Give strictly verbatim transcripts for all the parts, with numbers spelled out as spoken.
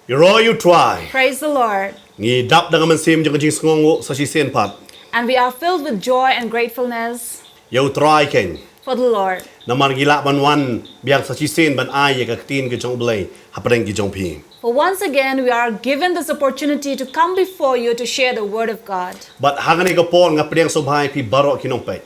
Ïaroh ïa U Trai. Praise the Lord. Ngi dap da ka mynsiem jong ka jingsngewnguh sa shisien pat. And we are filled with joy and gratefulness Ïa U Trai keiñ. For the Lord. Namar ngi lah ban wan biang sa shisien ban ai ïa ka ktien ka jong U Blei hapdeng ki jong phi. For once again, we are given this opportunity to come before you to share the word of God. Bad ha kane ka por nga pdiang sngewbha ïa phi baroh ki nongpeit.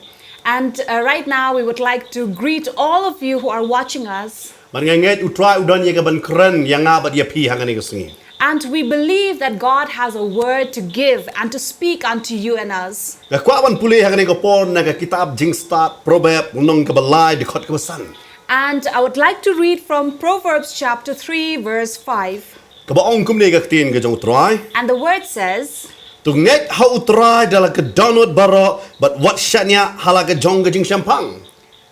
And uh, right now, we would like to greet all of you who are watching us. Bad nga ngeit U Trai u don ïa ka ban kren ïa nga bad ïa phi ha kane ka sngi. And we believe that God has a word to give and to speak unto you and us. Nga kwah ban pule ha kane ka por na ka kitab Jingstad, Proverb, lynnong kaba lai, dkhot kaba san. And I would like to read from Proverbs chapter three, verse five. Kaba ong kumne ka ktien ka jong U Trai. And the word says, To ngeit ha U Trai da la ka dohnud baroh, bad wat shaniah ha la ka jong ka jingshemphang.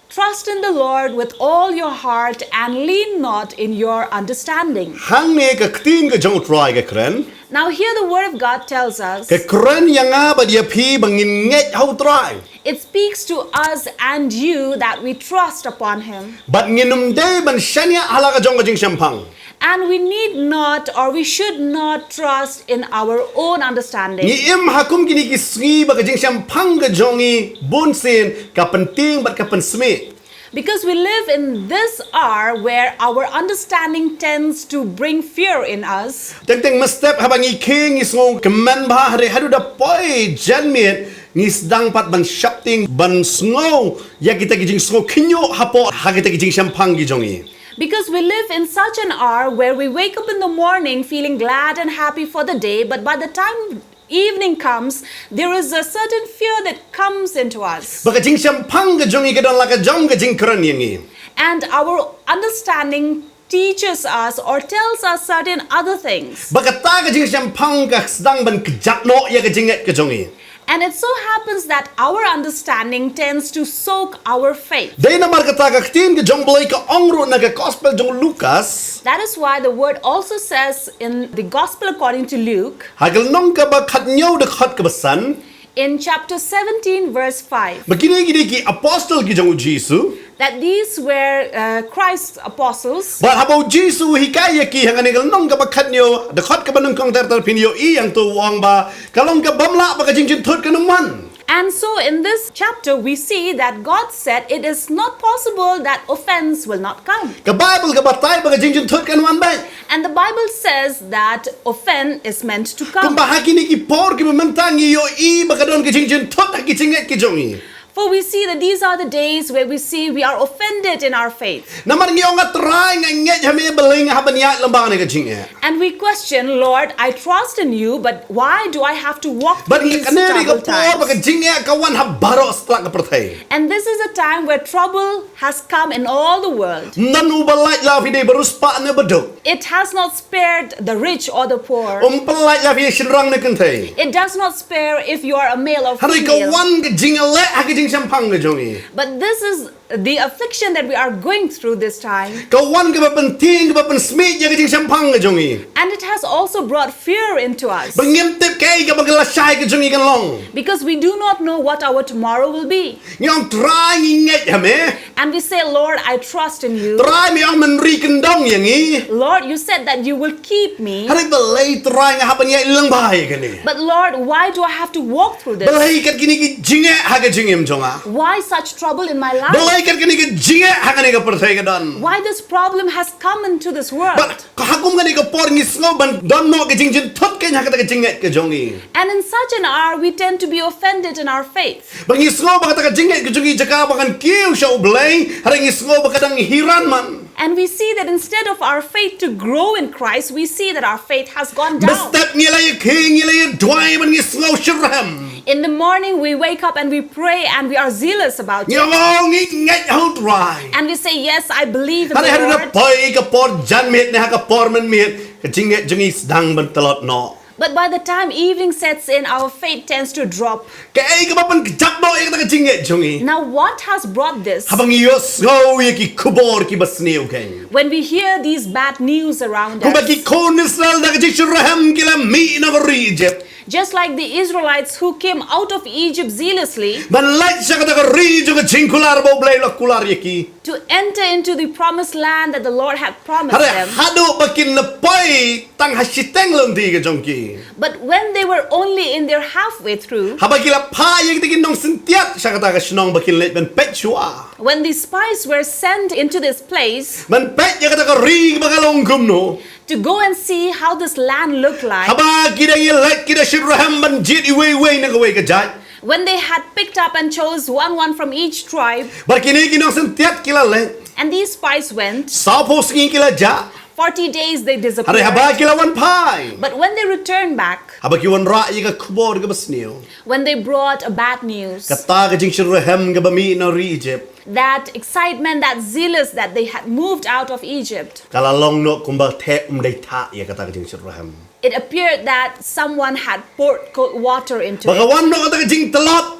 Trust in the Lord with all your heart and lean not in your understanding. Hangne ka ktien ka jong U Trai ka kren. Now here the word of God tells us, Ka kren ïa nga bad ïa phi ba ngin ngeit ha U Trai. It speaks to us and you that we trust upon him. Bad ngin ym dei ban shaniah ha la ka jong ka jingshemphang. And we need not or we should not trust in our own understanding. Ngi im ha kum kine ki sngi ba ka jingshemphang ka jong ngi bunsien ka pyntieng bad ka pynsmih. Because we live in this hour where our understanding tends to bring fear in us. Teng teng mynstep haba ngi khie ngi sngewkmen bha, hynrei haduh da poi janmiet ngi sdang pat ban sheptieng ban sngew ïa kita ki jingsngew khynñiuh hapoh ha kita ki jingshemphang ki jong ngi. Because we live in such an hour where we wake up in the morning feeling glad and happy for the day, but by the time evening comes, there is a certain fear that comes into us. Ba ka jingshemphang ka jong ngi ka don la ka jong ka jingkren ïa ngi. And our understanding teaches us or tells us certain other things. Ba kata ka jingshemphang ka sdang ban kjat noh ïa ka jingngeit ka jong ngi. And it so happens that our understanding tends to soak our faith. Dei namar kata ka ktien ka jong U Blei ka ong ruh na ka gospel jong u Lukas. That is why the word also says in the gospel according to Luke, ha ka lynnong kaba khathynñiew dkhot kaba san. In chapter seventeen, verse five. Ba kine ki dei ki apostle ki jong u Jisu. That these were uh, Christ's apostles. Bad haba u Jisu u hikai ïa ki ha kane ka lynnong kaba khathynñiew, dkhot kaba nyngkong ter ter phin ïohi hangto u ong ba ka long kaba bymlah ba ka jingjynthut kan ym wan. And so in this chapter, we see that God said it is not possible that offense will not come. Ka Baibl ka batai ba ka jingjynthut kan wan beit. And the Bible says that offense is meant to come. Kumba ha kine ki por kiba mynta ngi ïohi ba ka don ka jingjynthut ha ki jingngeit ki jong ngi. For we see that these are the days where we see we are offended in our faith. Namar ngi ong, Trai, nga ngeit ha me, balei nga hap ban ïaid lyngba kane ka jingeh? And we question, Lord, I trust in you, but why do I have to walk through these troubled times? Bad kane ka por ba ka jingeh ka wan ha baroh satlak ka pyrthei. And this is a time where trouble has come in all the world. Ym don uba lait la phi dei ba riewspah ne ba duk. It has not spared the rich or the poor. Ym pyllait la phi shynrang ne kynthei. It does not spare if you are a male or female. Hynrei ka wan ka jingeh ha ka jingshemphang ka jong ngi. But this is the affliction that we are going through this time. Ka wan kaba pyntieng, kaba pynsmih ïa ka jingshemphang ka jong ngi. And it has also brought fear into us. Ba ngim tip kaei kaba ka lashai ka jong ngi kan long. Because we do not know what our tomorrow will be. Ngi ong, Trai, ngi ngeit ha me. And we say, Lord, I trust in you. Trai, me ong men ri kyndong ïa ngi. Lord, you said that you will keep me. Hynrei balei, Trai, nga hap ban ïaid lyngba ïa kane? But Lord, why do I have to walk through this? Balei kat kine ki jingeh ha ka jingim jong nga? Why such trouble in my life? Balei kat kine ki jingeh ha kane ka pyrthei ka don? Why this problem has come into this world? Bad ha kum kane ka por ngi sngew ban don noh ka jingjynthut keiñ ha kata ka jingngeit ka jong ngi. And in such an hour, we tend to be offended in our faith. Ba ngi sngew ba kata ka jingngeit ka jong ngi, jaka ba kan kiew sha U Blei, hynrei ngi sngew ba ka dang hiran man. And we see that instead of our faith to grow in Christ, we see that our faith has gone down. Mynstep ngi la ïa khie, ngi la ïa duwai, bad ngi sngew shitrhem. In the morning, we wake up and we pray and we are zealous about it. Ngi ong, ngi ngeit ha U Trai. And we say, yes, I believe in the Lord. Hynrei haduh da poi ka por janmiet ne ha ka por mynmiet, ka jingngeit jong ngi sdang ban tlot noh. But by the time evening sets in, our faith tends to drop. Kaei kaba pynkjat noh ïa kata ka jingngeit jong ngi? Now, what has brought this? Haba ngi ïohsngew ïa ki khubor kiba sniew keiñ. When we hear these bad news around us. Kumba ki khun Israel da ka jingshitrhem ki la mih na ka ri Egypt. Just like the Israelites who came out of Egypt zealously ban leit sha kata ka ri jong ka jingkular ba U Blei u la kular ïa ki. to enter into the promised land that the Lord had promised Hynrei them. haduh ba kin da poi tang ha shiteng lynti ka jong ki, But when they were only in their halfway through, haba ki la phah ïa kita ki nongsyntiat sha kata ka shnong ba kin leit ban peit shuwa, when the spies were sent into this place ban peit ïa kata ka ri ba ka long kumno. to go and see how this land looked like, Haba ki dang ïa leit, ki da shit rhem ban jied iwei iwei na kawei ka jait. when they had picked up and chose one one from each tribe, Bad kine ki nongsyntiat ki la leit. and these spies went, Sawphew sngi ki la jah. forty days they Hynrei disappeared. haba ki la wan phai, But when they returned back, haba ki wanrah ïa ka khubor kaba sniew, when they brought bad news, kata ka jingshit rhem kaba mih na ri Egypt, that excitement, that zealous that they had moved out of Egypt, ka la long noh kumba thep ym dei thah ïa kata ka jingshit rhem. it appeared that someone had poured cold water into Ba ka it. wan noh kata ka jingtlot,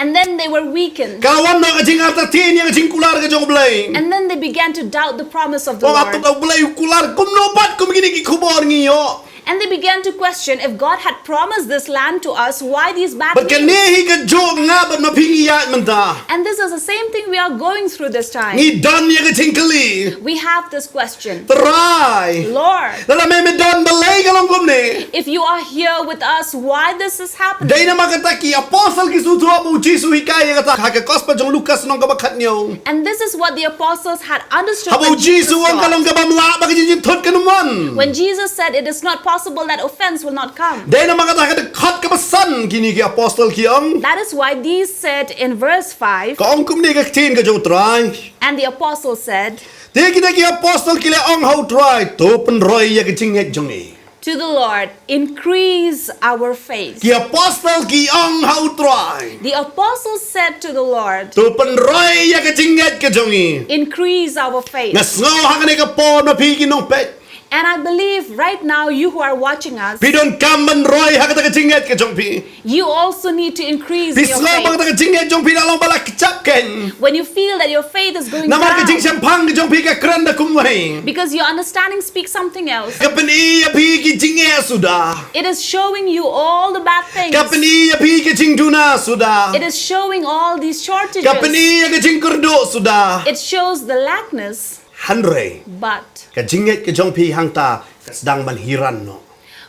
And then they were weakened. ka wan noh ka jingartatien ïa ka jingkular ka jong U Blei. And then they began to doubt the promise of the Ba nga tut Lord. U Blei u kular kumno pat kum kine ki khubor ngi ïoh. And they began to question, if God had promised this land to us, why these bad Bad kane news? hi ka jong nga bad ma phi ngi ïaid mynta. And this is the same thing we are going through this time. Ngi don ïa ka jingkylli. We have this question. Trai, Lord, lada me me don balei ka long kumne? if you are here with us, why this is happening? Dei namar kata ki apostol ki sngewthuh ba U Jisu u hikai ïa kata ha ka gospel jong u Lukas lynnong kaba khathynñiew. And this is what the apostles had understood Haba when U Jisu Jesus u ong ka long taught. kaba ym lah ba ka jingjynthut kan ym wan. When Jesus said, it is not possible that offense will not come. Dei namar kata ha ka dkhot kaba san kine ki apostol ki ong. That is why these said in verse five, Ka ong kumne ka ktien ka jong U Trai. and the apostles said Te kita ki apostol ki la ong ha U Trai, to pynroi ïa ka jingngeit jong ngi. to the Lord, increase our faith. Ki apostol ki ong ha U Trai, The apostles said to the Lord, to pynroi ïa ka jingngeit ka jong ngi. increase our faith. Nga sngew ha kane ka por ma phi ki nongpeit, And I believe right now, you who are watching us, phi donkam ban roi ha kata ka jingngeit ka jong phi. you also need to increase Phi your sngew ba faith. kata ka jingngeit jong phi la long ba la kjap kein. When you feel that your faith is going Namar ka down, jingshemphang ka jong phi ka kren da kumwei. because your understanding speaks something else. Ka pyni ïa phi ki jingeh suda. It is showing you all the bad things. Ka pyni ïa phi ki jingduna suda. It is showing all these shortages. Ka pyni ïa ki jingkyrduh suda. It shows the lackness. Hynrei But ka jingngeit ka jong phi hangta ka sdang ban hiran noh.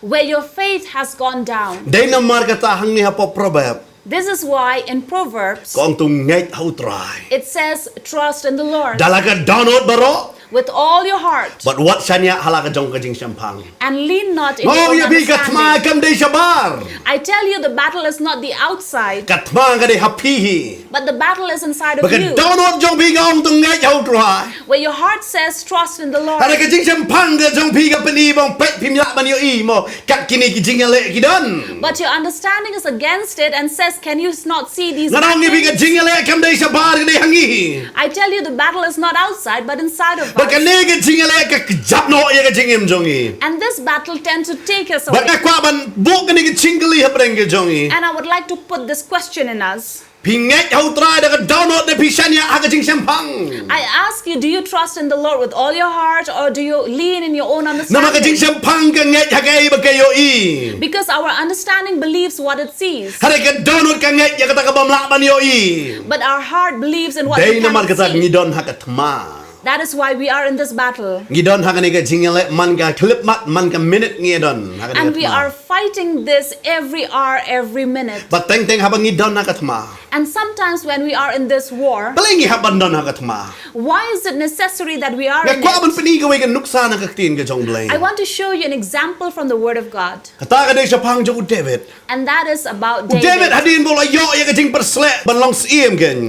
Where your faith has gone down. Dei namar kata hangne hapoh Proverb, This is why in Proverbs, ka ong to ngeit ha U Trai. It says, trust in the Lord Da la ka dohnud baroh, with all your heart bad wat shaniah ha la ka jong ka jingshemphang. And lean not in Nga your ong own ïa phi, ka thma understanding. kam dei shabar. I tell you, the battle is not the outside, Ka thma ka dei ha phi hi. but the battle is inside of Ba ka you. dohnud jong phi ka ong to ngeit ha U Trai. Where your heart says, trust in the Lord. Hynrei ka jingshemphang ka jong phi ka pyni ba ym peit phim lah ban ïohi mo kat kine ki jingïaleh ki don. But your understanding is against it and says, can you not see these Nga ong ïa phi, ka things? jingïaleh kam dei shabar, ka dei ha ngi hi. I tell you, the battle is not outside, but inside of Bad us. kane ka jingïaleh ka kjap noh ïa ka jingim jong ngi. And this battle tends to take us Bad away. nga kwah ban buh kane ka jingkylli hapdeng ka jong ngi. And I would like to put this question in us. Phi ngeit ha U Trai da ka dohnud ne phi shaniah ha ka jingshemphang? I ask you, do you trust in the Lord with all your heart, or do you lean in your own Namar ka understanding? jingshemphang ka ngeit ha kaei ba ka ïohi. Because our understanding believes what it sees, Hynrei ka dohnud ka ngeit ïa kata kaba ym lah ban ïohi. But our heart believes in what Dei we namar cannot kata ngi see. don ha ka thma. That is why we are in this battle. Ngi don ha kane ka jingïaleh man ka khyllipmat, man ka minit ngi don ha kane ka thma. And we are fighting this every hour, every minute. Bad teng teng haba ngi don ha ka thma, And sometimes when we are in this war, balei ngi hap ban don ha ka thma? Why is it necessary that we are Nga in kwah ban it? pyni kawei ka nuksa na ka ktien ka jong U Blei. I want to show you an example from the Word of God. Kata ka dei shaphang jong u David. And that is about U David David. Hadien ba u la ïoh ïa ka jingpyrsleh ban long syiem kein,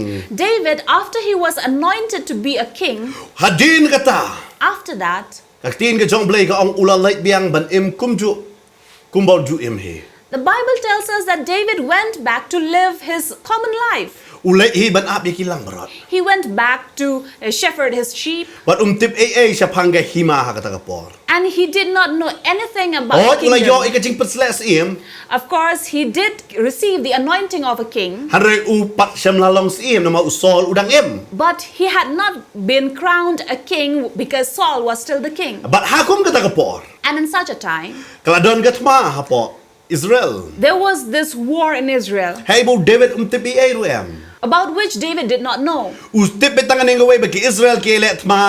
David, after he was anointed to be a king, hadien kata, after that, ka ktien ka jong U Blei ka ong u la leit biang ban im kumjuh kumba u ju im hi. The Bible tells us that David went back to live his common life. U leit hi ban ap ïa ki langbrot. He went back to uh, shepherd his sheep. Bad um tip ei ei shaphang ka hima ha kata ka por. And he did not know anything about Hooid, u la ïoh ïa kingdom. ka jingpyrsleh syiem. Of course, he did receive the anointing of a king. Hynrei u pat shym la long syiem namar u Saul u dang im. But he had not been crowned a king because Saul was still the king. Bad ha kum kata ka por, And in such a time, ka la don ka thma hapoh Israel. There was this war in Israel, Hei ba u David um tip ei ei ruh em. about which David did not know. U tip beit tang ïa kawei ba ki Israel ki leh thma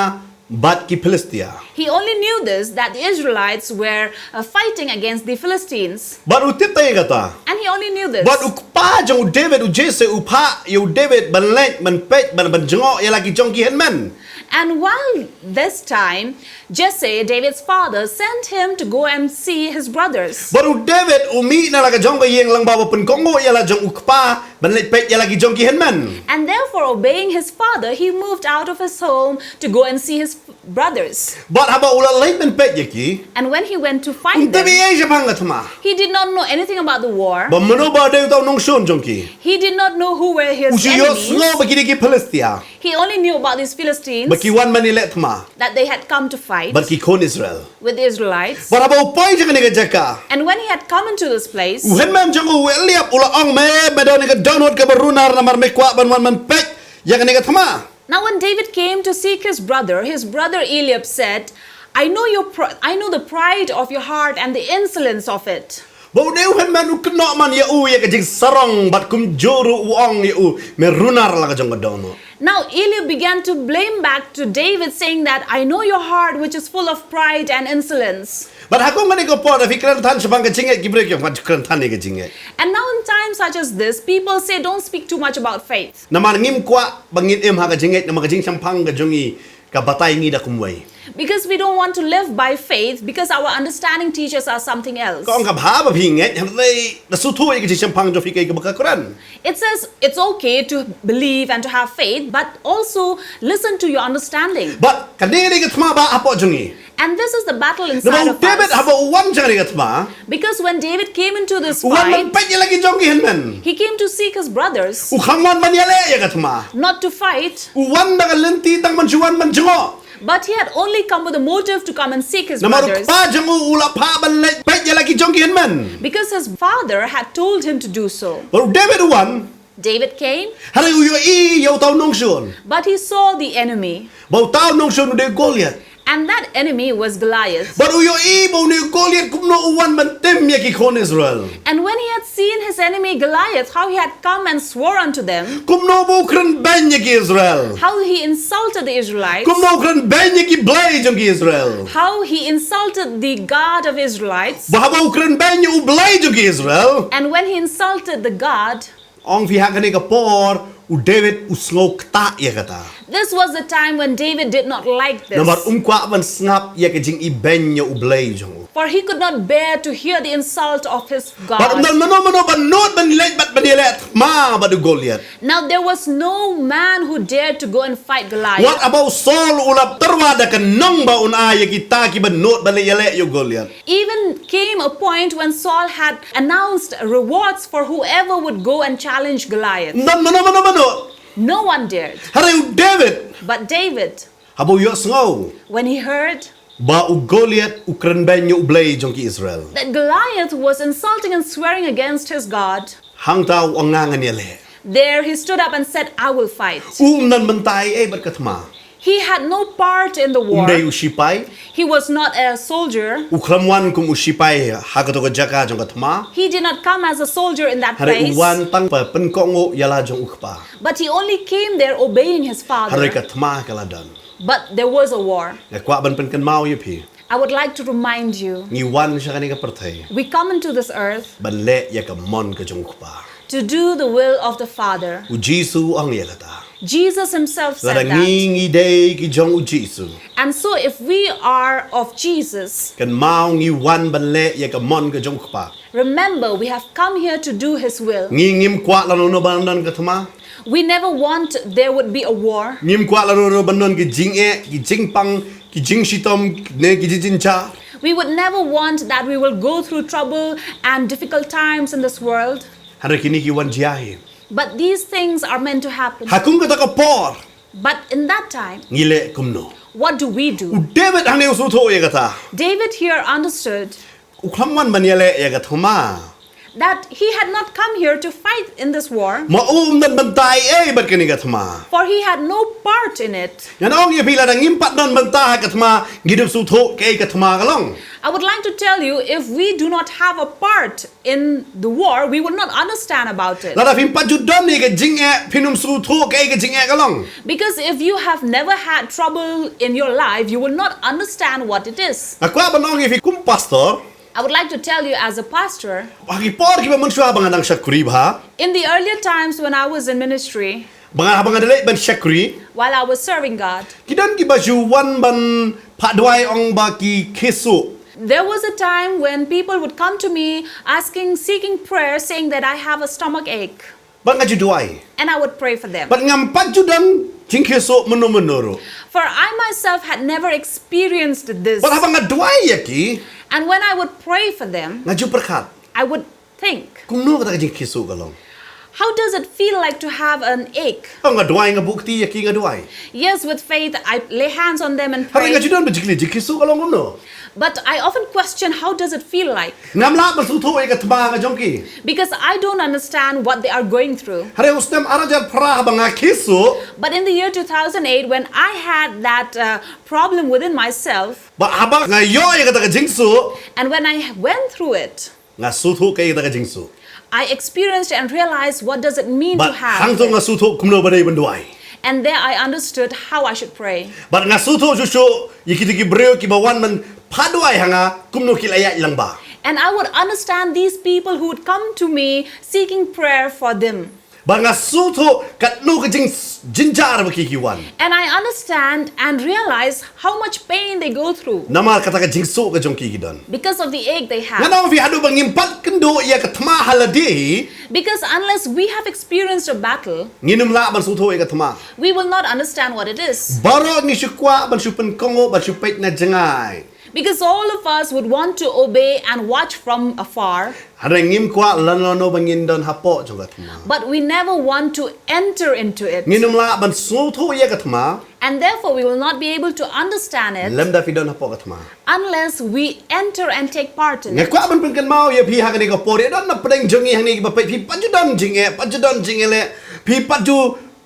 bad ki Philistia. He only knew this, that the Israelites were uh, fighting against the Philistines. Bad u tip tang ïa kata. And he only knew this. Bad u kpa jong u David, u Jesse, u phah ïa u David ban leit ban peit ban ban jngoh ïa la ki jong ki hynmen. And while this time, Jesse, David's father, sent him to go and see his brothers. Bad u David u mih na la ka jong ka ïing lyngba ba pynkohnguh ïa la jong u kpa ban leit peit ïa la ki jong ki hynmen. And therefore, obeying his father, he moved out of his home to go and see his brothers. Bad haba u la leit ban peit ïa ki, And when he went to um find tip them, ei ei shaphang ka thma. He did not know anything about the war. Ba mano ba dei uta u nongshun jong ki. He did not know who were his enemies. U shu ïohsngew ba ki dei ki Philistia. He only knew about these Philistines, Ba ki wan ban ïaleh thma. That they had come to fight Bad ki khun Israel. With the Israelites. Bad haba u poi sha kane ka jaka. And when he had come into this place, U hynmen jong u u liap, u la ong, me, me don ïa ka dohnud kaba runar namar me kwah ban wan ban peit ïa kane ka thma. Now when David came to seek his brother, his brother Eliab said, I know your pr- I know the pride of your heart and the insolence of it. Ba u dei u hynmen u kynnoh man ïa u ïa ka jingsarong bad kumjuh ruh u ong ïa u, me runar la ka jong ka dohnud. Now Eliab began to blame back to David, saying that, I know your heart, which is full of pride and insolence. Bad ha kum kane ka por da phi kren than shaphang ka jingngeit, ki briew ki ong phi kren than ïa ka jingngeit. And now in times such as this, people say, don't speak too much about faith. Namar ngim kwah ba ngin im ha ka jingngeit, namar ka jingshemphang ka jong ngi ka batai ngi da kumwei. Because we don't want to live by faith, because our understanding teaches us something else. Ka ong ka bha ba phi ngeit, hynrei da sngewthuh ïa ka jingshemphang jong phi kaei kaba ka kren. It says it's okay to believe and to have faith, but also listen to your understanding. Bad kane ka dei ka thma ba hapoh jong ngi. And this is the battle inside of us. Namar u David haba u wan sha kane ka thma, Because when David came into this fight, u wan ban peit ïa la ki jong ki hynmen. He came to seek his brothers, U khlem wan ban ïaleh ïa ka thma. Not to fight. U wan da ka lynti tang ban shu wan ban jngoh. But he had only come with a motive to come and seek his brothers. Namar u kpa jong u u la phah ban leit peit ïa la ki jong ki hynmen. Because his father had told him to do so. Bad u David u wan. David came. Hynrei u ïohi ïa uta u nongshun. But he saw the enemy. Ba uta u nongshun u dei Goliath. And that enemy was Goliath. Bad u ïohi ba une u Goliath kumno u wan ban tim ïa ki khun Israel. And when he had seen his enemy Goliath, how he had come and swore unto them, Kumno ba u kren beiñ ïa ki Israel. How he insulted the Israelites, Kumno u kren beiñ ïa ki blei jong ki Israel. How he insulted the God of Israelites, Ba haba u kren beiñ ïa u Blei jong ki Israel. And when he insulted the God, Ong phi ha kane ka por u David u sngew ktah ïa kata. This was the time when David did not like this. Namar um kwah ban sngap ïa ka jingibeiñ ïa u Blei jong u. For he could not bear to hear the insult of his God. Bad ym don mano mano ba nud ban leit bad ban ïaleh thma bad u Goliath. Now there was no man who dared to go and fight Goliath. Wat haba u Saul u la tyrwa da ka nong ba un ai ïa kita kiba nud ban leit ïaleh ïa u Goliath. Even came a point when Saul had announced rewards for whoever would go and challenge Goliath. Ym don mano mano ba nud. No one dared. Hynrei u David. But David, Haba u ïohsngew. When he heard Ba u Goliath u kren beiñ ïa u Blei jong ki Israel. That Goliath was insulting and swearing against his God. Hangta u ong nga ngan ïaleh. There he stood up and said, I will fight. U ym don bynta ei ei bad ka thma. He had no part in the war. Um dei u shipai. He was not a soldier. U khlem wan kum u shipai ha kato ka jaka jong ka thma. He did not come as a soldier in that place. Hynrei u wan tang ban pynkohnguh ïa la jong u kpa. But he only came there obeying his father. Hynrei ka thma ka la don. But there was a war. Nga kwah ban pynkynmaw ïa phi. I would like to remind you, Ngi wan sha kane ka pyrthei. We come into this earth Ban leh ïa ka mon ka jong u kpa. To do the will of the Father. U Jisu u ong ïa kata. Jesus himself said that. Lada ngi ngi dei ki jong u Jisu. And so if we are of Jesus, Kynmaw ngi wan ban leh ïa ka mon ka jong u kpa. Remember, we have come here to do his will. Ngi ngim kwah lano lano ba don ka thma. We never want there would be a war. Ngim kwah lano lano ba don ki jingeh, ki jingpang, ki jingshitom, ne ki jingjynjar. We would never want that we will go through trouble and difficult times in this world. Hynrei kine ki wan jia hi. But these things are meant to happen. Ha kum kata ka por. But in that time, Ngi leh kumno. What do we do? U David hangne u sngewthuh ïa kata. David here understood. U khlem wan ban ïaleh ïa ka thma. that he had not come here to fight in this war, Ma u um don bynta ei ei bad kane ka thma. for he had no part in it. Ngan ong ïa phi, lada ngim pat don bynta ha ka thma, ngin ym sngewthuh kaei ka thma ka long. I would like to tell you, if we do not have a part in the war, we will not understand about it. Lada phim pat ju don ïa ka jingeh, phin ym sngewthuh kaei ka jingeh ka long. Because if you have never had trouble in your life, you will not understand what it is. Nga kwah ban ong ïa phi kum pastor, I would like to tell you, as a pastor, ha ki por kiba mynshuwa ba nga dang shakri bha, in the earlier times when I was in ministry, ba nga, ba nga dang leit ban shakri, while I was serving God, ki don kiba ju wan ban phah duwai, ong ba ki khesuh. There was a time when people would come to me asking, seeking prayer, saying that I have a stomach ache. Bad nga ju duwai. And I would pray for them. Bad ngam pat ju don jingkhesuh mynno mynno ruh. For I myself had never experienced this. Bad haba nga duwai ïa ki, And when I would pray for them, nga ju pyrkhat, I would think, kumno kata ka jingkhesuh ka long? how does it feel like to have an ache? Oh, nga duwai, nga buh kti ïa ki, nga duwai. Yes, with faith, I lay hands on them and Hynrei nga pray. ju don ba jingkylli, jingkhesuh ka long kumno? But I often question, how does it feel like? Ngam lah ban sngewthuh ïa ka thma ka jong ki. Because I don't understand what they are going through. Hynrei u snem ar hajar phra ba nga khesuh, But in the year two thousand eight, when I had that uh, problem within myself, bad haba nga ïoh ïa kata ka jingkhesuh, and when I went through it, nga sngewthuh kaei kata ka jingkhesuh. I experienced and realized, what does it mean to Bad have hangto nga it? Sngewthuh kumno ba dei ban duwai. And there I understood how I should pray. Bad nga sngewthuh shuh shuh ïa kita ki briew kiba wan ban phah duwai ha nga, kumno ki la ïaid lang bha. And I would understand these people who would come to me seeking prayer for them. Bad nga sngewthuh katno ka jing, jingjynjar ba ki ki wan. And I understand and realize how much pain they go through Namar kata ka jingkhesuh ka jong ki ki don. because of the ache they Nga have. ong ïa phi, haduh ba ngim pat kynduh ïa ka thma ha lade hi, Because unless we have experienced a battle, ngin ym lah ban sngewthuh ïa ka thma. we will not understand what it is. Baroh ngi shu kwah ban shu pynkohnguh, ban shu peit na jngai. Because all of us would want to obey and watch from afar, Hynrei ngim kwah lano lano ba ngin don hapoh jong ka thma. but we never want to enter into it. Ngin ym lah ban sngewthuh ïa ka thma. And therefore, we will not be able to understand it Lymda phi don hapoh ka thma. unless we enter and take part in Nga it. kwah ban pynkynmaw ïa phi ha kane ka por, ïa don na pdeng jong ngi hangne kiba peit, phi pat ju don jingeh, pat ju don jingeh leh, phi pat ju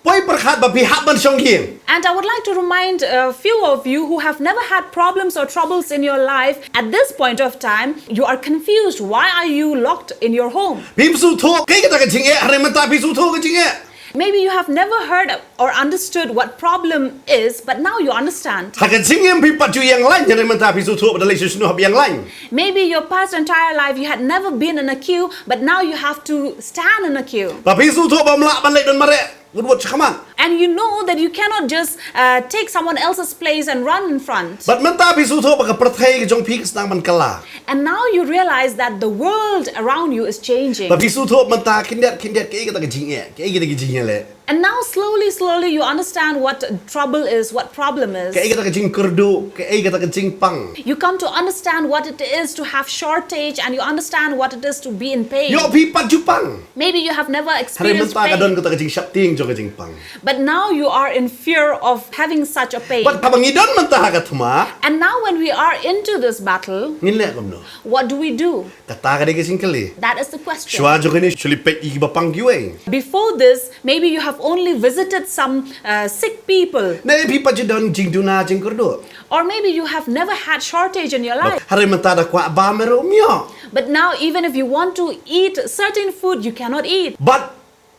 poi pyrkhat ba phi hap ban shong khie. And I would like to remind a few of you who have never had problems or troubles in your life. At this point of time, you are confused. Why are you locked in your home? Phim sngewthuh kaei kata ka jingeh, hynrei mynta phi sngewthuh ka jingeh. Maybe you have never heard or understood what problem is, but now you understand. Ha ka jingim phi pat ju ïeng lain, hynrei mynta phi sngewthuh ba da leit sha shano hap ïeng lain. Maybe your past entire life you had never been in a queue, but now you have to stand in a queue. Ba phi sngewthuh ba ym lah ban leit don mareh wut wut shakhmat. And you know that you cannot just uh, take someone else's place and run in front. Bad mynta phi sngewthuh ba ka pyrthei ka jong phi ka sdang ban kylla. And now you realize that the world around you is changing. Ba phi sngewthuh mynta khyndiat khyndiat kaei kata ka jingeh, kaei kata ka jingeh leh. And now, slowly, slowly, you understand what trouble is, what problem is. Kaei kata ka jingkyrduh, kaei kata ka jingpang. You come to understand what it is to have shortage, and you understand what it is to be in pain. Ïoh phi pat ju pang. Maybe you have never Hynrei experienced mynta ka don pain, kata ka jingsheptieng jong ka jingpang. but now you are in fear of having such a pain. Bad haba ngi don mynta ha ka thma, And now, when we are into this battle, ngin leh kumno? What do we do? Kata ka dei ka jingkylli. That is the question. Shuwa jong kane shu leit peit ïa kiba pang kiwei. Before this, maybe you have only visited some uh, sick people. Ne phi pat ju don jingduna jingkyrduh. Or maybe you have never had shortage in your life. Hynrei mynta da kwah bam ruh ym ïoh. But now, even if you want to eat certain food, you cannot eat. Bad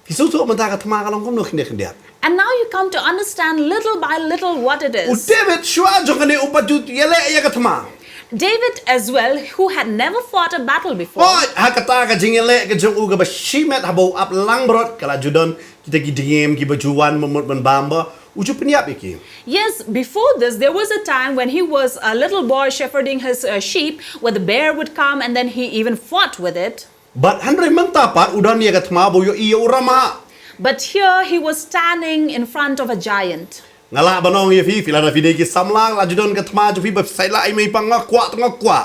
phi sngewthuh mynta ka thma ka long kumno khyndiat khyndiat. And now you come to understand little by little what it U is. David shuwa jong kane u pat ju ïaleh ïa ka thma. David as well, who had never fought a battle before. Hooid, ha kata ka jingïaleh ka jong u kaba shimet haba u ap langbrot, ka la ju don kita ki dngiem kiba ju wan mut mut ban bam bha, u ju pynïap ïa ki. Yes, before this, there was a time when he was a little boy shepherding his uh, sheep, where the bear would come and then he even fought with it. Bad hynrei mynta pat u don ïa ka thma ba u ïohi ïa u ramah. But here he was standing in front of a giant. Nga lah ban ong ïa phi, phi lada phi dei ki samla, la ju don ka thma jong phi ba phi sa ïaleh ai mei pang, nga kwah, nga kwah.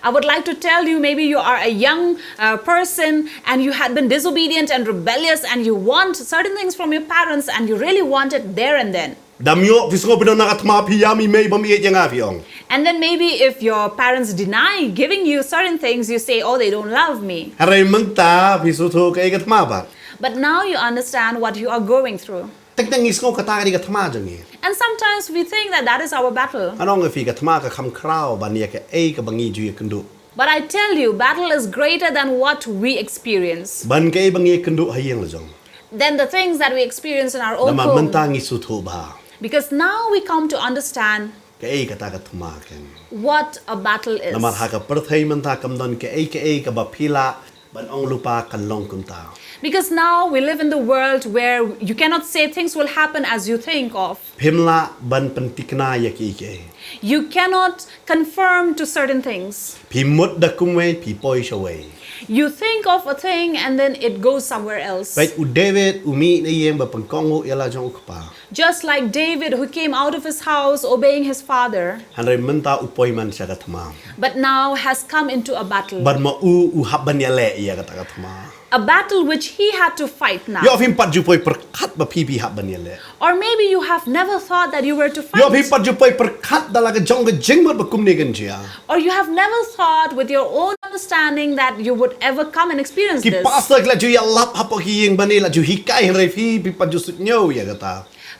I would like to tell you, maybe you are a young uh, person and you had been disobedient and rebellious and you want certain things from your parents and you really want it there and then. Dam ïoh phi sngew phi don na ka thma phi ïam i mei bym ïeit ïa nga phi ong. And then maybe if your parents deny giving you certain things, you say, "Oh, they don't love me." Hynrei mynta phi sngewthuh kaei ka thma pat. But now you understand what you are going through. Teng teng ngi sngew kata ka dei ka thma jong ngi. And sometimes we think that that is our battle. Ngan ong ïa phi ka thma ka kham khraw ban ïa kaei kaba ngi ju ïakynduh. But I tell you, battle is greater than what we experience, Ban kaei ba ngi ïakynduh ha ïing la jong. than the things that we experience in our own Namar home. mynta ngi sngewthuh bha. Because now we come to understand Kaei kata ka thma keiñ. what a battle is. Namar ha ka pyrthei mynta kam don kaei kaei kaba phi lah ban ong lypa kan long kumta. Because now we live in the world where you cannot say things will happen as you think of. Phim lah ban pynthikna ïa kiei kiei. You cannot confirm to certain things. Phi mut da kumwei phi poi shawei. You think of a thing and then it goes somewhere else. Peit u David u mih na ïing ba pynkohnguh ïa la jong u kpa. Just like David, who came out of his house obeying his father, Hynrei mynta u poi man sha ka thma. but now has come into a battle. Bad ma u u hap ban ïaleh ïa kata ka thma. A battle which he had to fight now. Ïoh phim pat ju poi pyrkhat ba phi phi hap ban ïaleh. Or maybe you have never thought that you were to Ïoh phim fight. pat ju poi pyrkhat da la ka jong ka jingmut ba kumne kan jia. Or you have never thought with your own understanding that you would ever come and experience Ki this. pastor ki la ju ïalap hapoh ki ïing bad ne la ju hikai hynrei phi phi pat ju sngewthuh ïa kata.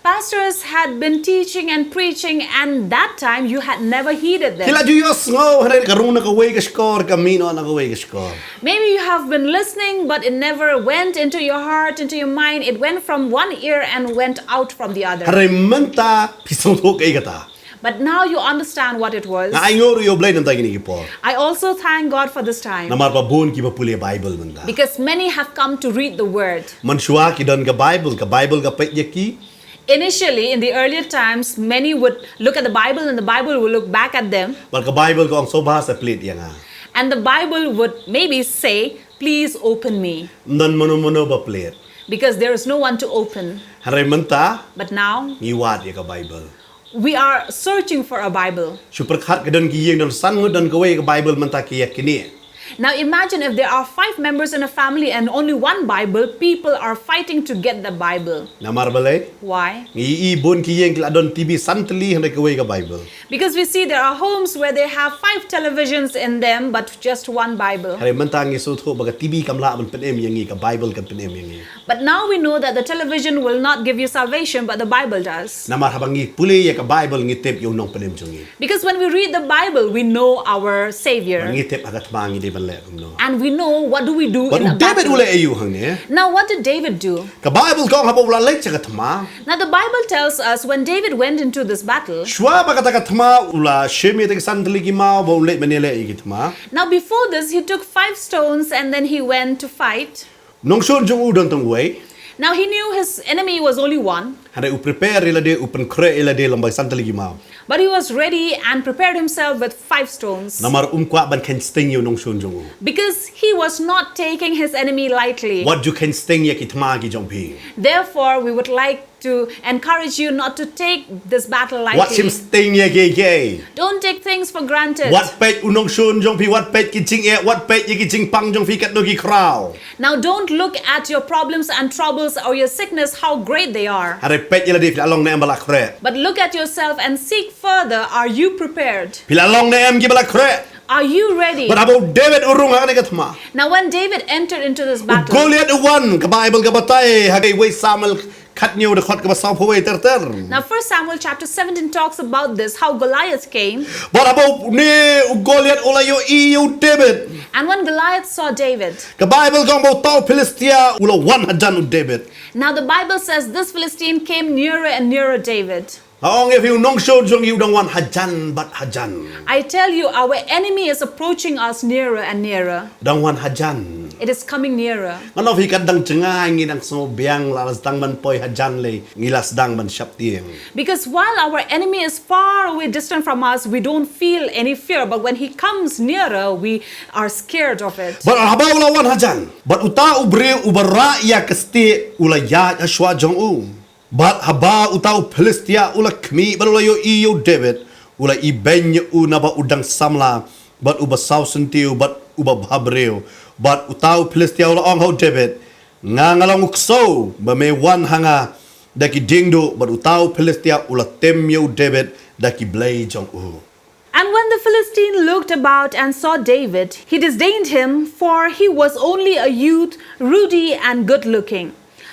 Pastors had been teaching and preaching, and that time you had never heeded Ki la them. ju ïohsngew hynrei ka rung na kawei ka shkor ka mih noh na kawei ka shkor. Maybe you have been listening, but it never went into your heart, into your mind. It went from one ear and went out from the other. Hynrei mynta phi sngewthuh kaei kata. But now you understand what it was. Nga ai nguh ruh ïa u Blei namar kine ki por. I also thank God for this time. Namar ba bun kiba pule Bible mynta. Because many have come to read the word. Mynshuwa ki don ka Bible, ka Bible ka peit ïa ki. Initially, in the earlier times, many would look at the Bible and the Bible would look back at them. Bad ka Bible ka ong sngewbha sa plie ïa nga. And the Bible would maybe say, "Please open me." Ym don mano mano ba plie. Because there is no one to open. Hynrei mynta But now, ngi wad ïa ka Bible. We are searching for a Bible. Shu pyrkhat ka don ki ïing don san ngut don kawei ka Bible mynta ki ïa kine. Now imagine if there are five members in a family and only one Bible, people are fighting to get the Bible. Namar balei? Why? Ngi i bun ki ïing ki la don T V san tylli hynrei kawei ka Bible. Because we see there are homes where they have five televisions in them but just one Bible. Hynrei mynta ngi sngewthuh ba ka T V kam lah ban pynim ïa ngi, ka Bible kan pynim ïa ngi. But now we know that the television will not give you salvation, but the Bible does. Namar haba ngi pule ïa ka Bible ngi tip ïa u nongpynim jong ngi. Because when we read the Bible, we know our Savior. Ngi tip ha ka thma ngi dei ban leh kumno. And we know what do we do Bad in u a David u battle. leh aïu hangne. Now, what did David do? Ka Bible ka ong haba u la leit sha ka thma. Now, the Bible tells us when David went into this battle, Shuwa ba kata ka thma u la shim ïa ki san tylli ki maw ba u leit ban ïaleh ïa ki thma. now before this, he took five stones and then he went to fight. Nongshun jong u don tang uwei. Now, he knew his enemy was only one, Hynrei u prepare ïa lade, u pynkhreh ïa lade lyngba san tylli ki maw. but he was ready and prepared himself with five stones. Namar um kwah ban kheiñ sting ïa u nongshun jong u. Because he was not taking his enemy lightly. Wat ju kheiñ sting ïa ki thma ki jong phi. Therefore, we would like to encourage you not to take this battle Wat shim lightly. sting ïa kiei kiei. Don't take things for granted. Wat peit u nongshun jong phi, wat peit ki jingeh, wat peit ïa ki jingpang jong phi katno ki khraw. Now, don't look at your problems and troubles or your sickness, how great they are. Hynrei peit ïa lade phi la long ne em ba la khreh. But look at yourself and seek further. Are you prepared? Phi la long ne em kiba la khreh. Are you ready? Bad haba u David u rung ha kane ka thma. Now, when David entered into this U battle, Goliath u wan, ka Bible ka batai ha ka wei Samuel khathynñiew dkhot kaba sawphew wei ter ter. Now, First Samuel chapter seventeen talks about this, how Goliath came. Bad haba une u Goliath u la ïohi ïa u David. And when Goliath saw David, Ka Bible ka ong ba uta u Philistia u la wan hajan u David. now the Bible says this Philistine came nearer and nearer David. Nga ong ïa phi u nongshun jong ngi u dang wan hajan bad hajan. I tell you, our enemy is approaching us nearer and nearer. U dang wan hajan. It is coming nearer. Ngan ong ïa phi katba dang jngai ngi dang sngewbiang la sdang ban poi hajan lei ngi la sdang ban sheptieng. Because while our enemy is far away, distant from us, we don't feel any fear. But when he comes nearer, we are scared of it. Bad haba u la wan hajan. Bad uta u briew uba rah ïa ka stieh u la ïaid ha shuwa jong u. Bad haba uta u Philistia u la khmih bad u la ïohi ïa u David, u la ibeiñ ïa u naba u dang samla bad uba saw syntiew bad uba bhabriew. Bad uta u Philistia u la ong ha u David, nga nga long u ksew ba me wan ha nga da ki diengduh, bad uta u Philistia u la tim ïa u David da ki blei jong u. And when the Philistine looked about and saw David, he disdained him, for he was only a youth, ruddy and good looking.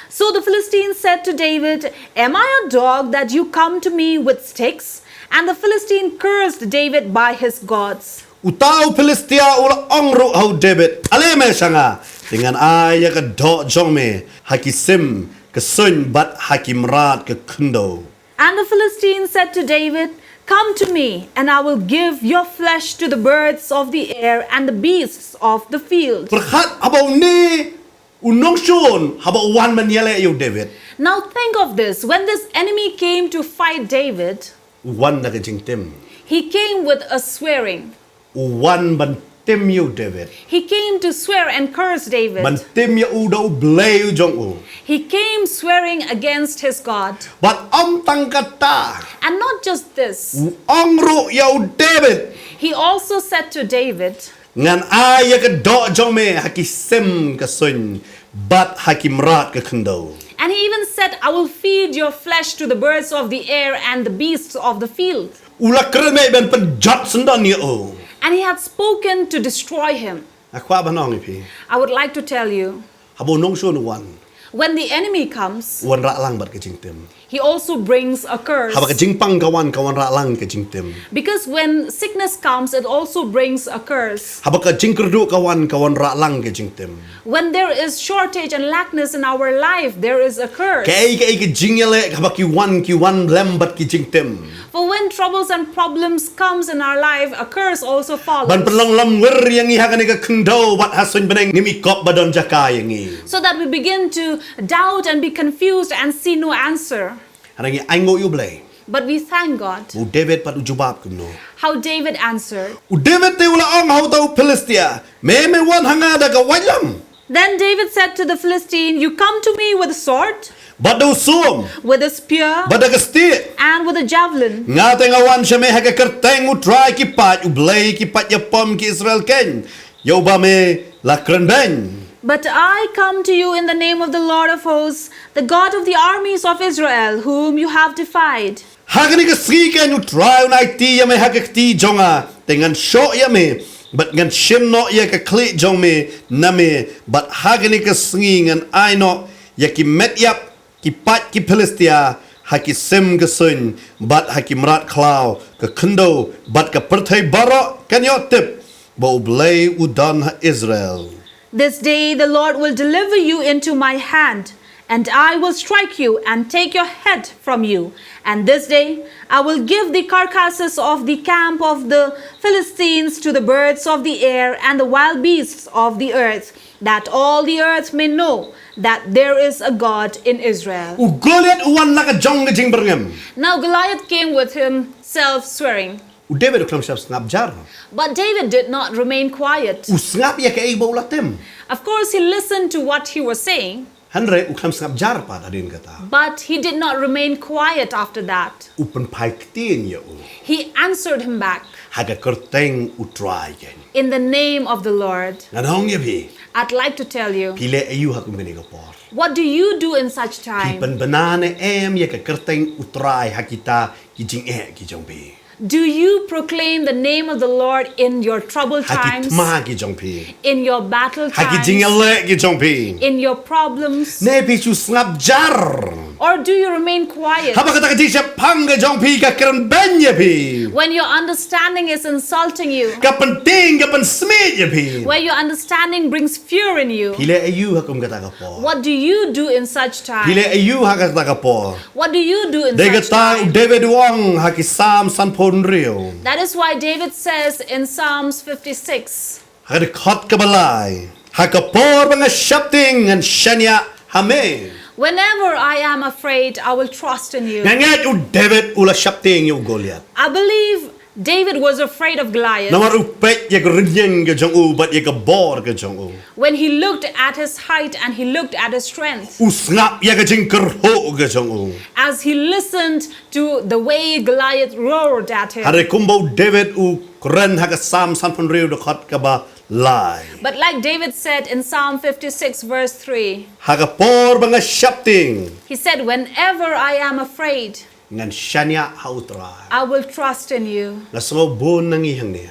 So the Philistine said to David, "Am I a dog that you come to me with sticks?" And the Philistine cursed David by his gods. Uta u Philistia u la ong ruh ha u David, "Ale me sha nga, te ngan ai ïa ka doh jong me ha ki sim ka suiñ bad ha ki mrad ka khyndew." And the Philistine said to David, "Come to me, and I will give your flesh to the birds of the air and the beasts of the field." Pyrkhat, haba une u nongshun, haba u wan ban ïaleh ïa u David, Now think of this. When this enemy came to fight David, u wan da ka jingtim. He came with a swearing. U wan ban tim ïa u David. He came to swear and curse David. Ban tim ïa u da u blei u jong u. He came swearing against his God. Bad ym tang kata. And not just this. U ong ruh ïa u David. He also said to David, "Ngan ai ïa ka doh jong me ha ki sim ka suiñ bad ha ki mrad ka khyndew." And he even said, "I will feed your flesh to the birds of the air and the beasts of the field." U la kren beit ban pynjot syndon ïa u. And he had spoken to destroy him. Nga kwah ban ong ïa phi. I would like to tell you, haba u nongshun u wan, when the enemy comes, u wan rah lang bad ka jingtim. He also brings a curse. Haba ka jingpang ka wan, ka wan rah lang ka jingtim. Because when sickness comes, it also brings a curse. Haba ka jingkyrduh ka wan, ka wan rah lang ka jingtim. When there is shortage and lackness in our life, there is a curse. Kaei kaei ka jingïaleh haba ki wan, ki wan lem bad ki jingtim. For when troubles and problems comes in our life, a curse also follows. Ban pynlong lamwir ïa ngi ha kane ka khyndew bad ha suiñ bneng, ngim i kop ba don jaka ïa ngi. So that we begin to doubt and be confused and see no answer. Hynrei ngi ainguh ïa u Blei. But we thank God. U David pat u jubab kumno? How David answered. U David te u la ong ha uta u Philistia, "Me me wan ha nga da ka waitlam." Then David said to the Philistine, "You come to me with a sword, bad da u sum, with a spear, bad da ka stieh, and with a javelin." Nga te nga wan sha me ha ka kyrteng U Trai ki paid, U Blei ki paid ïapom ki Israel keiñ, ïa uba me la kren beiñ. But I come to you in the name of the Lord of hosts, the God of the armies of Israel, whom you have defied. Ha kane ka sngi keiñ U Trai un aiti ïa me ha ka kti jong nga, te ngan shoh ïa me, bad ngan shim noh ïa ka khlieh jong me na me, bad ha kane ka sngi ngan ai noh ïa ki met ïap ki paid ki Philistia ha ki sim ka suiñ, bad ha ki mrad khlaw ka khyndew, bad ka pyrthei baroh kan ïoh tip ba U Blei u don ha Israel. This day the Lord will deliver you into my hand, and I will strike you and take your head from you. And this day I will give the carcasses of the camp of the Philistines to the birds of the air and the wild beasts of the earth, that all the earth may know that there is a God in Israel. U Goliath u wan la ka jong ka jingbyrngem. Now Goliath came with himself swearing. U David u khlem shah sngap jar. But David did not remain quiet. U sngap ïa kaei ba u la tim. Of course, he listened to what he was saying. Hynrei u khlem sngap jar pat hadien kata. But he did not remain quiet after that. U pynphai ktien ïa u. He answered him back. Ha ka kyrteng U Trai keiñ. In the name of the Lord. Ngan ong ïa phi. I'd like to tell you. Phi leh aïu ha kum kane ka por. What do you do in such time? Phi pynbna ne em ïa ka kyrteng U Trai ha kita ki jingeh ki jong phi? Do you proclaim the name of the Lord in your troubled times? Ha ki thma ki jong phi. In your battle times? Ha ki jingïaleh ki jong phi. In your problems? Ne phi shu sngap jar. Or do you remain quiet? Haba kata ka jingshaphang ka jong phi ka kren beiñ ïa phi. When your understanding is insulting you. Ka pyntieng ka pynsmiej ïa phi. Where your understanding brings fear in you. Phi leh aïu ha kum kata ka por. What do you do in such time? Phi leh aïu ha kata ka por. What do you do in such time? Dei kata u David u ong ha ki Salm sanphew hynriew. That is why David says in Psalms fifty-six. Ha ka dkhot kaba lai. Ha ka por ba nga sheptieng ngan shaniah ha me. Whenever I am afraid, I will trust in you. Nga ngeit u David u la sheptieng ïa u Goliath. I believe David was afraid of Goliath. Namar u peit ïa ka rynïeng ka jong u bad ïa ka bor ka jong u. When he looked at his height and he looked at his strength. U sngap ïa ka jingkyrhuh ka jong u. As he listened to the way Goliath roared at him. Hynrei kumba u David u kren ha ka Salm sanphew hynriew dkhot kaba lai. But like David said in Psalm fifty-six, verse three, Ha ka por ba nga sheptieng, he said, "Whenever I am afraid, ngan shaniah ha U Trai. I will trust in you." Nga sngew bun na ngi hangne,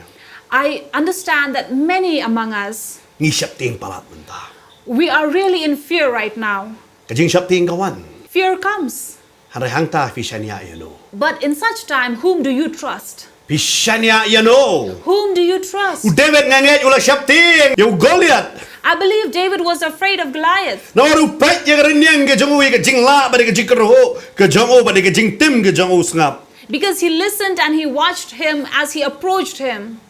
I understand that many among us, ngi sheptieng palat mynta. We are really in fear right now. Ka jingsheptieng ka wan. Fear comes. Hynrei hangta phi shaniah ïano? But in such time, whom do you trust? Phi shaniah ïano? Whom do you trust? U David nga ngeit u la sheptieng ïa u Goliath. I believe David was afraid of Goliath Namar u peit ïa ka rynïeng ka jong u, ïa ka jinglah bad ïa ka jingkyrhuh ka jong u bad ïa ka jingtim ka jong u, sngap. Because he listened and he watched him as he approached him.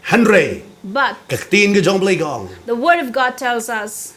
Hynrei But ka ktien ka jong U Blei ka ong, the word of God tells us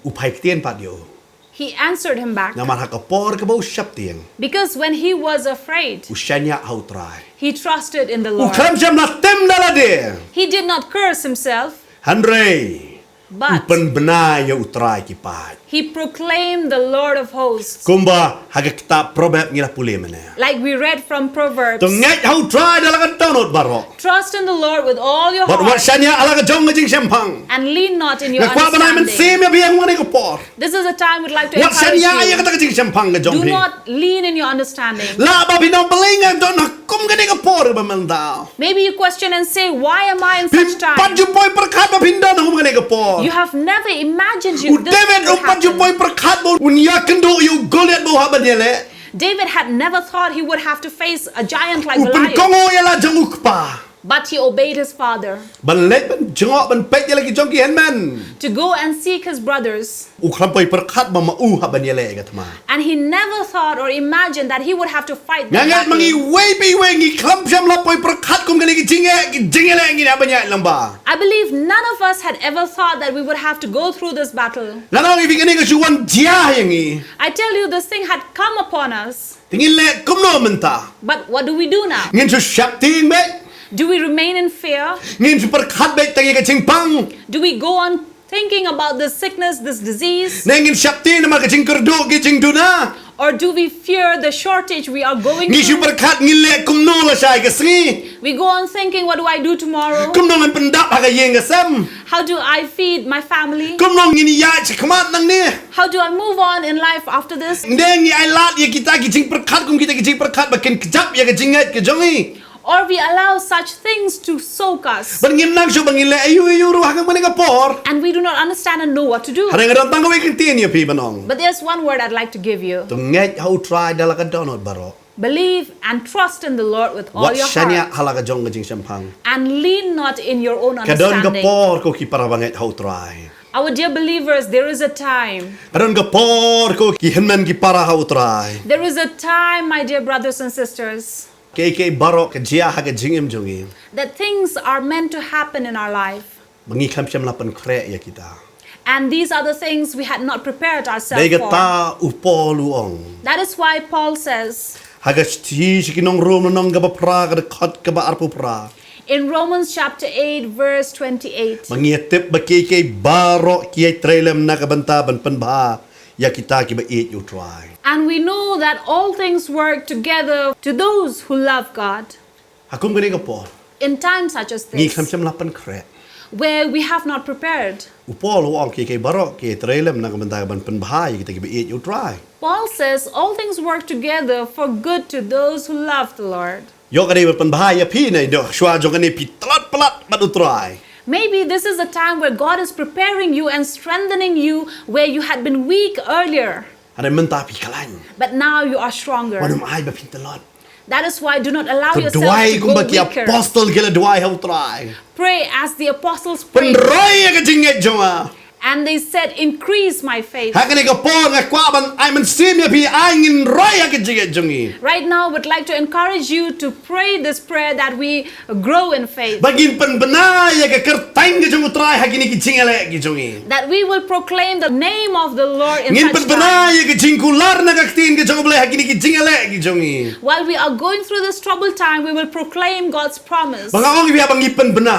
u phai ktien pat ïa u. He answered him back. Namar ha ka por kaba u sheptieng, Because when he was afraid, u shaniah ha U Trai. He trusted in the U Lord. khlem shym la tim da lade. He did not curse himself, Hynrei u but pynbna ïa U Trai ki paid. He proclaimed the Lord of hosts. Kumba ha ka kitab Proverb ngi la pule mynne. Like we read from Proverbs, To ngeit ha U Trai da la ka dohnud baroh, "Trust in the Lord with all your bad wat heart shaniah ha la ka jong ka jingshemphang. And lean not in your Nga kwah ban ai understanding." mynsiem ïa phi ha kane ka por. This is a time we'd like to Wat encourage shaniah ïa you. kata ka jingshemphang ka jong Do phi. Not lean in your understanding. Lah ba phi nang pynlong nga don ha kum kane ka por ba mynta. Maybe you question and say, "Why am I in Phi such time?" pat ju poi pyrkhat ba phin don ha kum kane ka por. You have never imagined U you this David will um pat ju poi happen. Pyrkhat ba un ïakynduh ïa u Goliath ba u hap ban ïaleh. David had never thought he would have to face a giant like U Goliath, pynkohnguh ïa la jong u kpa. But he obeyed his father Ban leit ban jngoh ban peit ïa la ki jong ki hynmen. To go and seek his brothers. U khlem poi pyrkhat ba ma u hap ban ïaleh ïa ka thma. And he never thought or imagined that he would have to fight Nga that ngeit ma ngi battle. Iwei pa iwei ngi khlem shym la poi pyrkhat kum kane ka jingeh, ka jingeh leh ngi na ban ïaid lang ba. I believe none of us had ever thought that we would have to go through this battle. Nga ong ïa phi kane ka shu wan jia ïa ngi. I tell you, this thing had come upon us. Te ngin leh kumno mynta? But what do we do now? Ngin shu sheptieng beit? Do we remain in fear? Ngin shu pyrkhat beit tang ïa ka jingpang? Do we go on thinking about this sickness, this disease? Ne ngin sheptieng namar ka jingkyrduh ka jingduna? Or do we fear the shortage we are going Ngi shu through? Pyrkhat ngin leh kumno lashai ka sngi? We go on thinking, "What do I do tomorrow? Kumno ngan pyndap ha ka ïing ka sem? How do I feed my family? Kumno ngin ïaid shakhmat nangne?" How do I move on in life after this?" Ne ngi ailad ïa kita ki jingpyrkhat kum kita ki jingpyrkhat ba kin kjap ïa ka jingngeit ka jong ngi? Or we allow such things to soak us. Bad ngim nang shuh ba ngin leh aïu aïu ruh ha kane ka por. And we do not understand and know what to do. Hynrei nga don tang kawei ka ktien ïa phi ban ong. But there's one word I'd like to give you. To ngeit ha U Trai da la ka dohnud baroh. Believe and trust in the Lord with all Wat your shaniah heart. Ha la ka jong ka jingshemphang. And lean not in your own Ka don ka understanding. Por ko ki para bangeit ha U Trai. Our dear believers, there is a time. Ka don ka por ko ki hynmen ki para ha U Trai. There is a time, my dear brothers and sisters, Kaei kaei baroh ka jia ha ka jingim jong ngi. That things are meant to happen in our life. Ba ngi khlem shym la pynkhreh ïa kita. And these are the things we had not prepared ourselves Dei for. Kata u Paul u ong. That is why Paul says, Ha ka shithi sha ki nong Rom lynnong kaba phra ka dkhot kaba arphew phra. In Romans chapter eight, verse twenty-eight. Ba ngi tip ba kiei kiei baroh ki ïai trei lem na ka bynta ban pynbha ïa kita kiba ïeit ïa U Trai. And we know that all things work together to those who love God. Ha kum kane ka por. In times such as Ngi this, khlem shym la pynkhreh. Where we have not prepared. U Paul u ong kiei kiei baroh ki ïai trei lem na ka bynta ban pynbha ïa kita kiba ïeit ïa U Trai. Paul says all things work together for good to those who love the Lord. Ïoh ka dei ban pynbha ïa phi ne ïoh shuwa jong kane phi tlot palat bad U Trai. Maybe this is a time where God is preparing you and strengthening you where you had been weak earlier. Hynrei mynta phi khlaiñ. But now you are stronger. Wat nym ai ba phin tlot. That is why do not allow To yourself duwai to go kumba ki weaker. Apostol ki la duwai ha U Trai. Pray as the apostles prayed. Pynroi ïa ka jingngeit jong nga. And they said, "Increase my faith." Ha kane ka por nga kwah ban ai mynsiem ïa phi, ai ngin roi ïa ka jingngeit jong ngi. Right now, I would like to encourage you to pray this prayer that we grow in faith. Ba ngin pynbna ïa ka kyrteng ka jong U Trai ha kine ki jingïaleh ki jong ngi. That we will proclaim the name of the Lord in Ngin such pynbna time. Ïa ka jingkular na ka ktien ka jong U Blei ha kine ki jingïaleh ki jong ngi. While we are going through this troubled time, we will proclaim God's promise. Ba nga ong ïa phi ba ngi pynbna.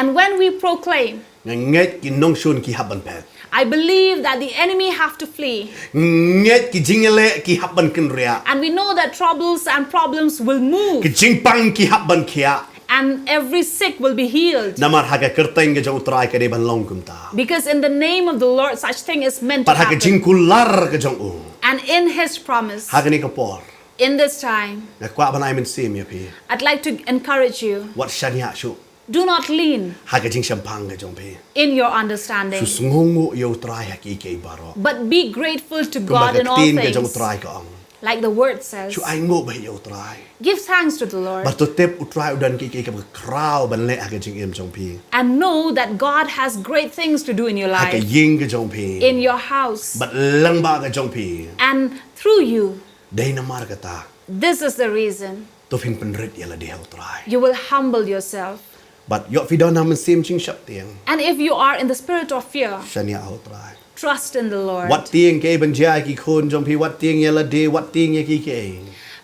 And when we proclaim, Nga ngeit ki nongshun ki hap ban phet. I believe that the enemy have to flee. Ngeit ki jingïaleh ki hap ban kynriah. And we know that troubles and problems will move. Ki jingpang ki hap ban khiah. And every sick will be healed. Namar ha ka kyrteng ka jong U Trai ka dei ban long kumta. Because in the name of the Lord, such thing is meant to Bad ha ka happen. Jingkular ka jong U. And in his promise, Ha kane ka por. In this time, Nga kwah ban ai mynsiem ïa phi. I'd like to encourage you. Wat shaniah shuh. Do not lean Ha ka jingshemphang ka jong phi. In your understanding. Shu sngewnguh ïa U Trai ha kiei kiei baroh. But be grateful to Kumba God in ka all ktien ka jong U things. Trai ka ong. Like the word says, Shu ainguh bha ïa U Trai. Give thanks to the Lord. Bad to tip U Trai u don kiei kiei kiba khraw ban leh ha ka jingim jong phi. And know that God has great things to do in your Ha ka life, ïing ka jong phi. In your house, Bad lyngba ka jong phi. And through you. Dei namar kata. This is the reason. To phin pynrit ïa lade ha U Trai. You will humble yourself. Bad ïoh phi don ha mynsiem jingsheptieng. And if you are in the spirit of fear, Shaniah ha U Trai. Trust in the Lord. Wat tieng kaei ban jia ïa ki khun jong phi, wat tieng ïa lade, wat tieng ïa kiei kiei.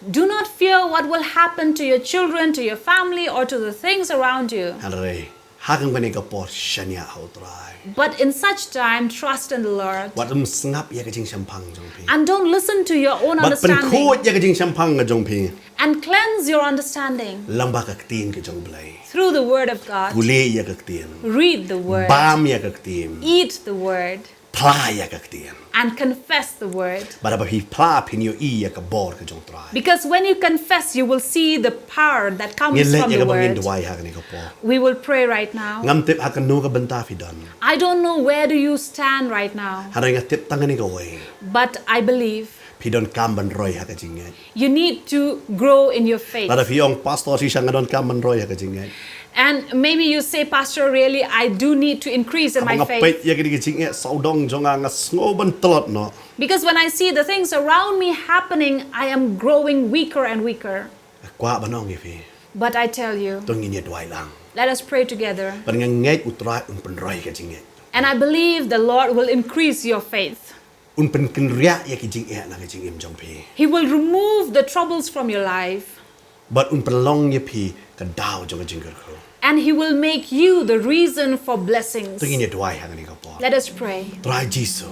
Do not fear what will happen to your children, to your family, or to the things around you. Hynrei ha kane ka por shaniah ha U Trai. But in such time, trust in the Lord. Wat ym sngap ïa ka jingshemphang jong phi. And don't listen to your own Bad understanding. Pynkhuid ïa ka jingshemphang ka jong phi. And cleanse your understanding. Lyngba ka ktien ka jong U Blei. Through the word of God. Pule ïa ka ktien. Read the word. Bam ïa ka ktien. Eat the word. Phla ïa ka ktien. And confess the word. Bad haba phi phla phin ïohi ïa ka bor ka jong U Trai. Because when you confess, you will see the power that comes from the word. Ngin leit ïa kaba ngin duwai ha kane ka por. We will pray right now. Ngam tip ha kano ka bynta phi don. I don't know where do you stand right now. Hynrei nga tip tang kane kawei. But I believe. Phi don kam ban roi ha ka jingngeit. You need to grow in your faith. Lada phi ong, Pastor, shisha nga don kam ban roi ha ka jingngeit. And maybe you say, Pastor, really, I do need to increase in my faith. Haba nga peit ïa kane ka jingngeit sawdong jong nga, nga sngew ban tlot noh. Because when I see the things around me happening, I am growing weaker and weaker. Nga kwah ban ong ïa phi. But I tell you, to ngin ïa duwai lang. Let us pray together. Bad nga ngeit U Trai un pynroi ka jingngeit. And I believe the Lord will increase your faith. Un pynkynriah ïa ki jingeh na ka jingim jong phi. He will remove the troubles from your life. Bad un pynlong ïa phi ka daw jong ka jingkyrkhu. And he will make you the reason for blessings. To ngin ïa duwai ha kane ka por. Let us pray. Trai Jisu.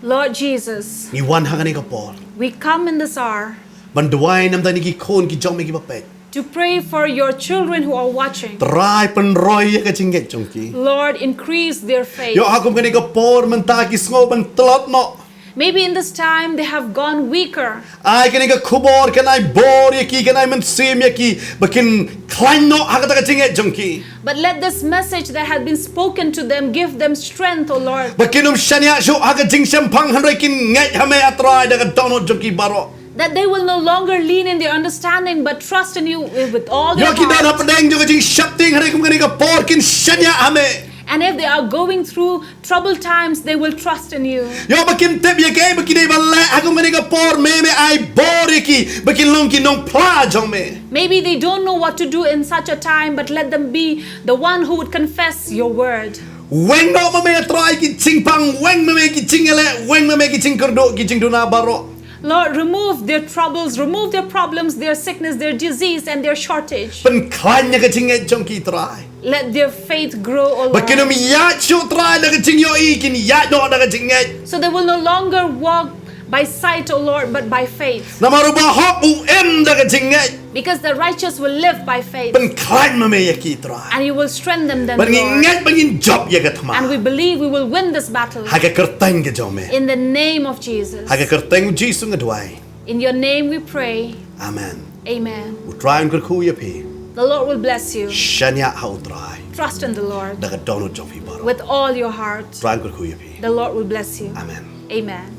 Lord Jesus. Ngi wan ha kane ka por. We come in this hour. Ban duwai namar ïa ki khun ki jong me kiba peit. To pray for your children who are watching. Trai pynroi ïa ka jingngeit jong ki. Lord, increase their faith. Ïoh ha kum kane ka por mynta ki sngew ban tlot noh. Maybe in this time they have gone weaker. Ai kane ka khubor kan ai bor ïa ki, kan ai mynsiem ïa ki, ba kin khlaiñ noh ha kata ka jingngeit jong ki. But let this message that has been spoken to them give them strength, O Lord. Ba kin ym shaniah shuh ha ka jingshemphang hynrei kin ngeit ha me, A Trai, da ka dohnud jong ki baroh. That they will no longer lean in their understanding but trust in you with all their heart. Ïoh ki don hapdeng jong ka jingsheptieng hynrei kum kane ka por kin shaniah ha me. And if they are going through troubled times, they will trust in you. Ïoh ba kim tip ïa kaei ba ki dei ban leh ha kum kane ka por, me, me ai bor ïa ki ba kin long ki nongphla jong me. Maybe they don't know what to do in such a time, but let them be the one who would confess your word. Weng noh ma me, A Trai, ki jingpang, weng ma me ki jingïaleh, weng ma me ki jingkyrduh, ki jingduna baroh. Lord, remove their troubles, remove their problems, their sickness, their disease, and their shortage. Pynkhlaiñ ïa ka jingngeit jong ki, Trai. Let their faith grow, O Lord. Ba kin ym ïaid shuh, Trai, da ka jingïohi, kin ïaid noh da ka jingngeit. So they will no longer walk by sight, O Lord, but by faith. Namar uba hok u im da ka jingngeit. Because the righteous will live by faith. Pynkhlaiñ ma me ïa ki, Trai. And you will strengthen them, Lord. Bad ngi ngeit ba ngin jop ïa ka thma. And we believe we will win this battle. Ha ka kyrteng ka jong me. In the name of Jesus. Ha ka kyrteng u Jisu nga duwai. In your name we pray. Amen. Amen. U Trai un kyrkhu ïa phi. The Lord will bless you. Shaniah ha U Trai. Trust in the Lord. Da ka dohnud jong phi baroh. With all your heart. U Trai un kyrkhu ïa phi. The Lord will bless you. Amen. Amen.